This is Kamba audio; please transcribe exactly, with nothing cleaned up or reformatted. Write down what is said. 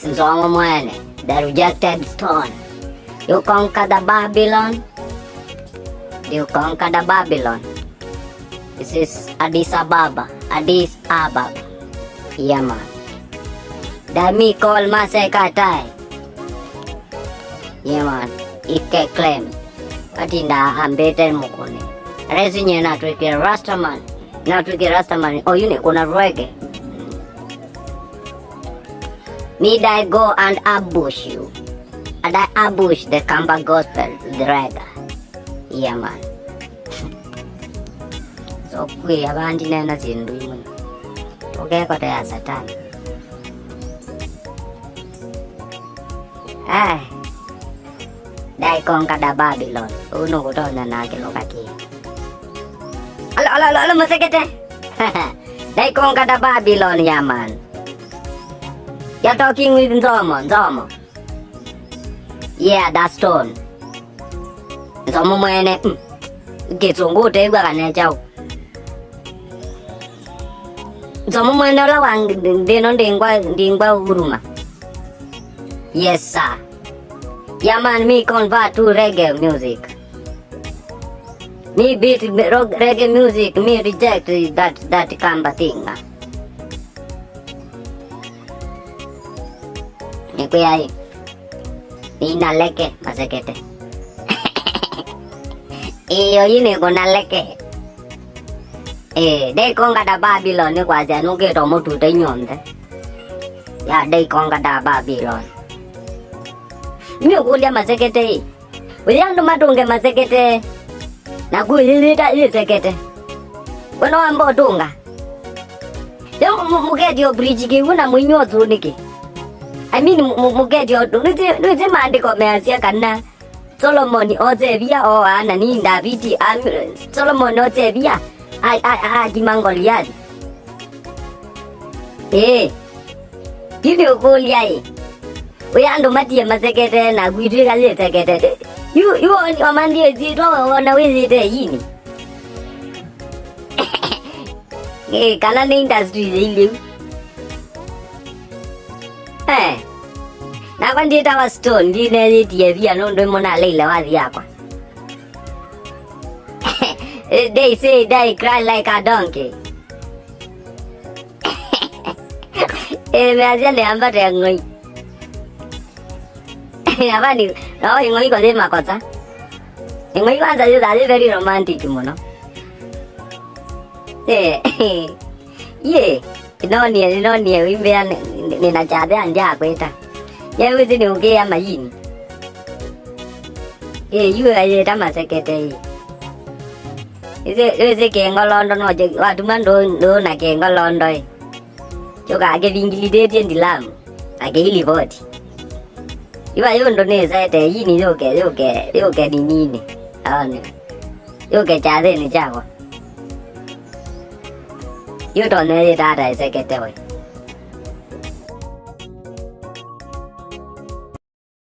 Nzomo mwene, the rejected stone. You conquer the Babylon. You conquer the Babylon. This is Addis Ababa. Addis Ababa. Yeah, man. Dami call masekatai. Yeah, man. Ike claim. Atinda ambete mukuni. Rezi nye natwike Rastaman. Natwike Rastaman. Oh, you ne kuna reggae. Me, I go and ambush you. And I ambush the Kamba gospel, the reggae. Yeah, man. So, kwĩ avandi nena syĩndũ imwe. Ũkekotea Satani. Ai. Ndaikonga da Babylon. Ũu nũkũtonya na kĩloka kĩĩ. Alo, alo, alo, alo, mũsekete. Ndaikonga da Babylon, yeah, man. You're talking with Nzomo, Nzomo. Yeah, that's stone. Nzomo mwene, mm. Kĩsũngũ ũtew'a kana kyaũ? Nzomo mwene ũla wa nthĩ ĩno ndingwa, ndingwa uruma. Yes, sir. Yeah, man, me convert to reggae music. Me beat rock, reggae music, me reject that, that Kamba thing, ah. Nĩkwĩa ĩ, nĩnaleke masekete. Ĩĩ, oyu nĩkũnaleke. Ĩĩ, ndaikonga da Babylon nĩkwasya nũkĩte ũmũtute inyonthe. Ya, ndaikonga da Babylon. Nĩũkũlya masekete ĩ. Wĩya andũ matũnge masekete, na kwĩyĩyĩta yĩsekete. We no wamba ũtũnga? Leo mũ-, mũketio bridge kĩw'ũ na mũinywa ũtũ nĩkĩ? I mean, mũ-, mũ-, mũketio, nĩsĩ, nĩsĩ maandĩko measya kana Solomoni otevia ooa na ni Ndaviti, am-, Solomoni otevia a-, a-, akima Ngoliathi. Ĩĩ. Yu nĩ ũkũlya ĩ. Wĩ andũ matie masekete na kwitwĩka yĩsekete. Yu, yu o-, omanthie ĩsyĩtwa we wona wĩyĩte yini. Ĩ, kana nĩ industry yĩilĩu. Eh. Nakwa ndĩtawa Stone, ndineyĩtie via nũndũ ĩmwe naleile wathi yakwa. They say die cry like a donkey. Eh, measya nĩ ambate ng'oi. Avani, no ing'oi ko yĩ makosa. Ing'oi kwanza yĩ, yĩ very romantic mũno. Eh, ye, inonie, inonie, wimbea nĩ, nĩ, nĩna kyathe andyakwĩta. Ye wĩsĩ nĩ ũkĩa mayini. Eh, yu ayĩta masekete ĩ. Ĩsĩ, ĩsĩ kĩngolondo no je, watuma ndũ, ndũ na kĩngolondo ĩ. Kĩũkaa kĩvingilithĩtye ndilamu, na kĩilivoti. Iva yũndũ nĩsete, yini yũke, yũke, yũke ninini. Aone. Yũke kyathĩnĩ kyakwa. Yũtonyeyĩta ata ĩsekete we?